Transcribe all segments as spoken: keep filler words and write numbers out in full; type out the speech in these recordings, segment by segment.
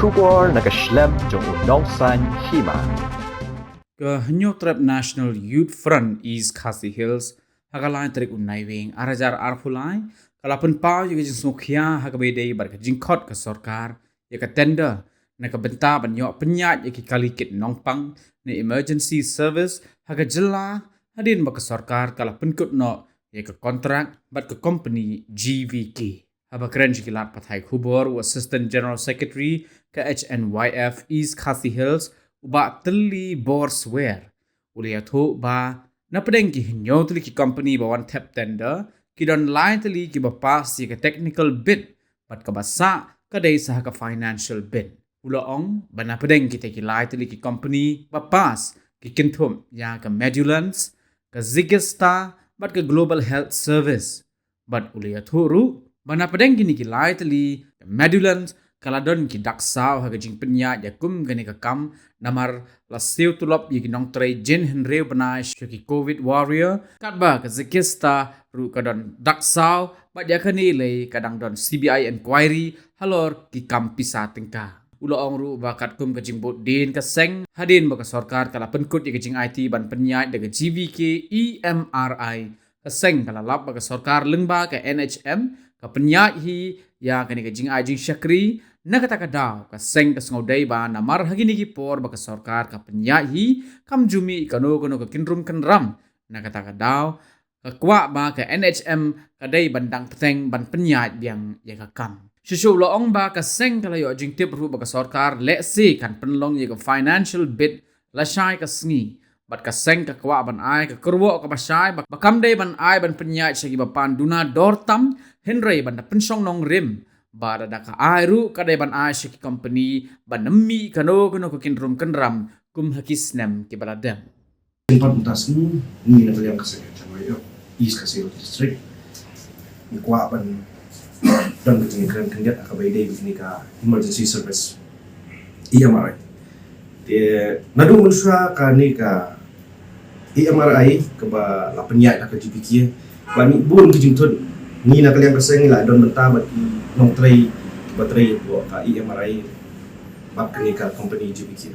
Khubor na ka shlem jong u Nongsaiñ Hima. Ka Hynñiewtrep National Youth Front East Khasi Hills ha ka lai tarik u Naiwieng ar hajar arphew lai ka la pynpaw ïa ka jingsngewkhia ha kaba ïadei bad ka jingkhot ka sorkar ïa ka tender na ka bynta ban ïoh pynïaid ïa ki kali kit nongpang ne emergency service ha ka jylla, hadien ba ka sorkar ka la pynkut noh ïa ka kontrak bad ka kompani G V K. Haba kren sha ki lad pathai khubor u Assistant General Secretary ka H N Y F East Khasi Hills, u Bah Tylli Borswer, u la ïathuh ba na pdeng ki hynñiew tylli ki kompani ba wan thep tender, ki don lai tylli kiba pass ïa ka technical bid, bad kaba sah ka dei sa ha ka financial bid. U la ong ba na pdeng kita ki lai tylli ki kompani ba pass, ki kynthup ïa ka Medulance, ka Zigista bad ka Global Health Service. Bad u la ïathuh ruh ba na pdeng kine ki lai tylli, ka Medulance ka la don ki dak saw ha ka jingpynïaid ïa kum kane ka kam, namar la siew tulop ïa ki nongtrei jin hynriew bnai sha ki Covid warrior, katba ka Zigista ruh ka don dak saw, bad ïa kane lei ka dang don C B I inquiry halor ki kam pisa tyngka. U la ong ruh ba katkum ka jingbud dien ka seng, hadien ba ka sorkar ka la pynkut ïa ka jingaiti ban pynïaid da ka G V K E M R I, ka seng ka la lap ba ka sorkar lyngba ka N H M ka pynïaid hi ïa kane ka jingai jingshakri. Na kata ka daw ka seng ka sngewdei ba namar ha kine ki por ba ka sorkar ka pynïaid hi, kam ju mih kano kano ka kynrum kynram. Na kata ka daw ka kwah ba ka N H M ka dei ban dang bteng ban pynïaid biang ïa ka kam. Shuh shuh u la ong ba ka seng ka la ïoh jingtip ruh ba ka sorkar lehse kan pynlong ïa ka financial bid lashai ka sngi, bad ka seng ka kwah ban ai ka kyrwoh kaba shai ba, ba kam dei ban ai ban pynïaid sha kiba pan duna dor tam, hynrei ban da pynshong nongrim, bad lada ka ai ruh ka dei ban ai sha ki kompani ban ym mih kano kano ka kynrum kynram kum ha ki snem kiba la dep. Pat mynta sngi ngi na ka liang ka seng H N Y F East Khasi Hills District ngi kwah ban don ka jingkren khyndiat ha kaba ïadei bad kane ka emergency service, E M R I. Te naduh mynshuwa kane ka E M R I kaba la pynïaid da ka G V K, ba ngi bun ki jingthut, ngi na ka liang ka seng ngi la don bynta bad ki nongtrei kiba trei hapoh ka E M R I bad kane ka kompani G V K.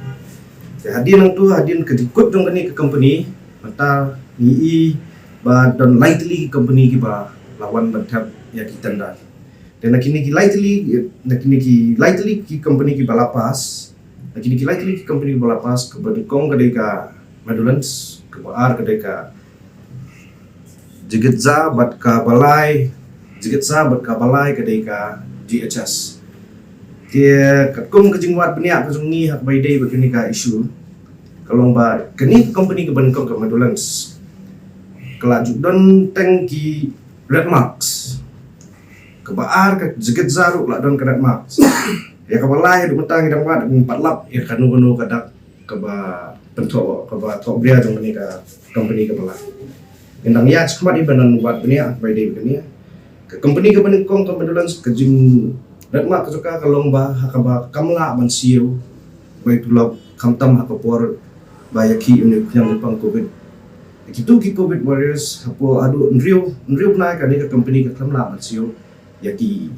Te hadien nangtu, hadien ka jingkut jong kane ka kompani, mynta ngi i ba don lai tylli ki kompani kiba la wan ban thep ïa ki tender. Te na kine ki lai tylli, na kine ki lai tylli ki kompani kiba la pass, na kine ki lai tylli ki kompani kiba la pass, kaba nyngkong ka dei ka Medulance, kaba ar ka dei ka Jigitza, bad kaba lai, Jigitza bad kaba lai ka dei ka G H S. Te katkum ka jingwad bniah ka jong ngi ha kaba ïadei bad kane ka issue, ka long ba kane ka kompani kaba nyngkong ka Medulance ka la ju don teng ki red marks. Kaba ar ka Jigitza ruh ka la don ka red marks. Ïa kaba lai haduh mynta ngi dang wad, ngim pat lap ïa kano kano ka dak kaba pynthoh, kaba thoh bria jong kane ka kompani kaba lai. Ngin dang ïaid shakhmat ïa ban wad bniah ha kaba ïadei bad kane. Ka kompani kaba nyngkong ka Medulance, ka jing red mark ka jong ka ka long ba ha kaba kam lah ban siew bai tulop, khamtam ha ka por ba ïakhih ïa une u khñiang jingpang Covid. Kitu ki Covid warriors hapoh haduh hynriew, hynriew bnai kane ka kompani ka khlem lah ban siew ïa ki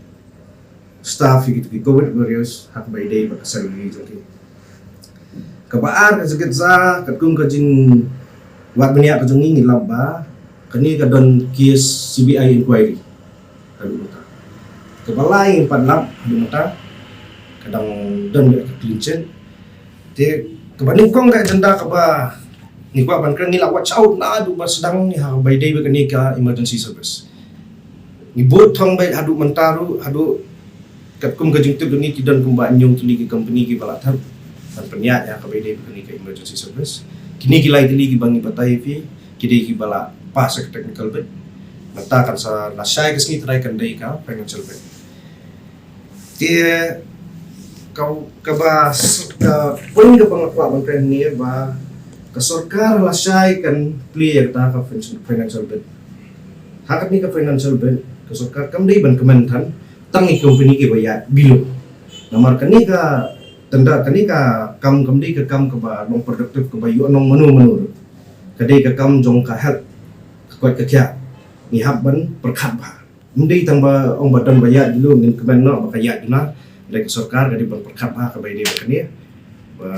staff, ïa kitu ki Covid warriors ha kaba ïadei bad ka salary jong ki. Kaba ar ka Jigitza, katkum ka jingwad bniah ka jong ngi ngi lap ba kane ka don case C B I inquiry haduh mynta. Kaba lai ngim pat lap haduh mynta, ka dang don ka clean chit. Te kaba nyngkong ka agenda kaba ngi kwah ban kren, ngi la watch out naduh ba sdang ngi ha kaba ïadei bad kane ka emergency service. Ngi bud thong beit haduh mynta ruh, haduh katkum ka jingtip jong ngi ki don kumba hynñiew tylli ki company kiba la thep ban pynïaid ïa kaba ïadei bad kane ka emergency service. Kine ki lai tylli kiba ngi batai ïa phi ki dei kiba la pass ïa ka technical bid. Mynta kan sa lashai ka sngi trai kan dei ka financial bid. Te ka, kaba s-, ka point kaba nga kwah ban kren hangne ba ka sorkar lashai kan plie ïa kata ka fin-, financial bid. Ha katne ka financial bid ka sorkar kam dei ban kmen than tang ïa ki company kiba ïaid below. Namar kane ka tender, kane ka kam kam dei ka kam kaba long productive, kaba ïoh nong mano mano ruh. Ka dei ka kam jong ka health, ka koit ka khiah. Ngi hap ban pyrkhat bha. Ym dei tang ba ong ba don ba ïaid julu ngin kmen noh ba ka ïaid juna. Dei ka sorkar ka dei ban pyrkhat bha kaba ïadei bad kane. Ba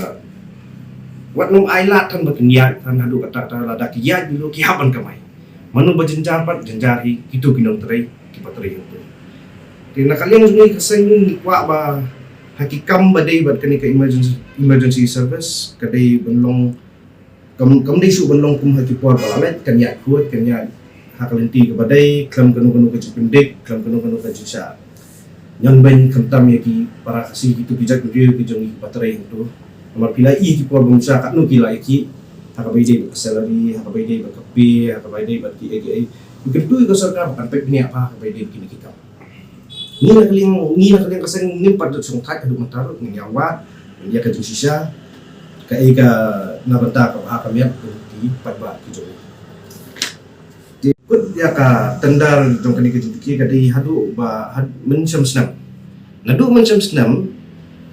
wat nym ai lad than ba kin ïaid than haduh katta katta, lada ki ïaid ruh ki hap ban kamai. Mano ba jynjar pat, jynjar hi kito ki nongtrei kiba trei hangto. Te na ka liang jong ngi ka seng ngi kwah ba ha ki kam ba dei bad kane ka emergency, emergency service ka dei ban long, kam, kam dei shuh ban long kum ha ki por ba la leit, kan ïaid khuid, kan ïaid ha ka lynti kaba dei, khlem kano kano ka jingpyndik, khlem kano kano ka jingshah ñion beiñ khamtam ïa ki para Khasi, kito ki jaitbynriew ki jong ngi kiba trei hangto. Namar phi la i ki por ba mynshwa katno ki la ïakhih ha kaba ïadei bad ka salary, ha kaba ïadei bad ka pay, ha kaba ïadei bad ki ei ki ei. Ngi kyntu ïa ka sorkar ba kan peit bniah bha ha kaba ïadei bad kine ki kam. Ngi na ka liang, ngi na ka liang ka seng ngim pat da shongthait haduh mynta ruh, ngin ïa wad ïa ka jingshisha kaei ka na bynta ka bha ka miat jong ki paidbah ki jong ngi. Te kut ïa ka tender jong kane ka jingthoh ka dei haduh ba had, mynshem snem. Naduh mynshem snem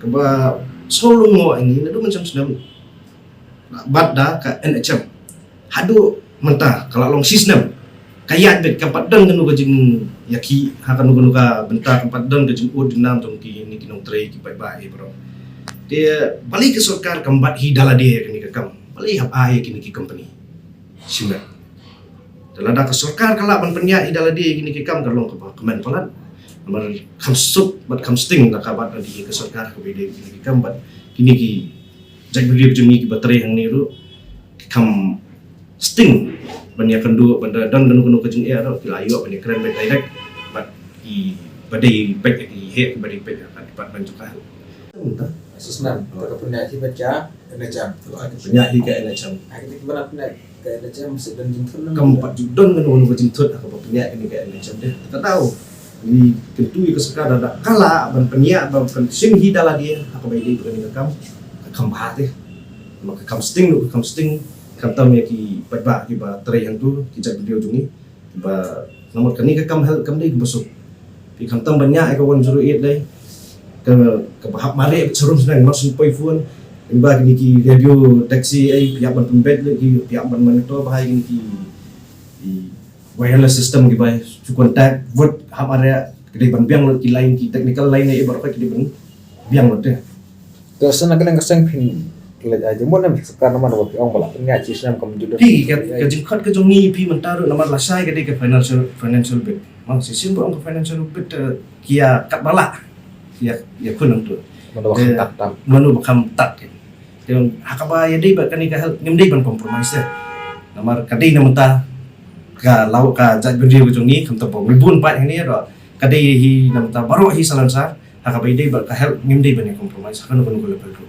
kaba sawlung ngo ani, naduh mynshem snem bad da ka N H M. Haduh mynta ka la long shisnem. Ka ïaid beit, kam pat don kano ka jingïakhih ha kano kano ka bynta, kam pat don ka jingud jingnam jong kine ki nongtrei ki paidbah eh baroh. Te balei ka sorkar kam bat hi da lade ïa kane ka kam? Balei hap ai ïa kine ki company? Shimet. Te lada ka sorkar ka lah ban pynïaid hi da lade ïa kine ki kam ka long kaba kmen palat. Namar kham suk bad kham sting da ka bat da ka sorkar kaba ïadei ïa kine ki kam bad kine ki jaitbynriew jong ngi kiba trei hangne ruh ki kham sting ban ïakynduh, ban da don kano kano ka jingeh ruh ki la ïoh ban ïakren beit direct bad kiba dei beit, ki heh kiba dei beit ha ka department jong ka health. Mynta shisnem te ka pynïaid hi beit ka N H M. Ka pynïaid hi ka N H M. Ha kine kiba la pynïaid ka N H M sa don jingthut ne? Kam pat ju don kano kano ka jingthut ha kaba pynïaid kane ka N H M de. Ka daw ngi kyntu ïa ka sorkar da ka lah ban pynïaid, ban pynshim hi da lade ha kaba ïadei bad kane ka kam. Ka kham bha te. Ma ka kham sting ruh ka kham sting khamtam ïa ki paidbah kiba trei hangto, ki jaitbynriew jong ngi. Ba namar kane ka kam health kam dei kaba suk. Phi khamtam ban ñiah ïa ka one zero eight dei ka, kaba hap mareh beit sharum shnong, mar shu poi phone. Ba kine ki radio taxi ei phi hap ban pynbeit lut ki, phi hap ban monitor ba ha kine ki, ki wireless system kiba shu contact, vut hap mareh, ki dei ban biang lut ki line, ki technical line ei baroh ki dei ban biang lut te. To sa na ka liang ka seng phin leit ai jingmut ne em sorkar namar ba phi ong ba la pynïaid shisnem kam ju don. Phi ka, ka jingkhot ka jong ngi phi mynta ruh namar lashai ka dei ka financial, financial bit. Mang shisien ba ong ka financial bit, eh, ki ïa kat ba lah. Ki ïa, ïa khun hangto. Mano ba kham tad tad. Mano ba kham tad. Te ha kaba ïadei bad kane ka health ngim dei ban compromise eh. Namar ka dei na mynta ka law ka jaitbynriew ka jong ngi, khamtam ba ngi bun paid hangne ruh ka dei hi na mynta baroh hi Salonsar. Ha kaba ïadei bad ka health ngim dei ban ïa compromise ha kano kano ka level ruh.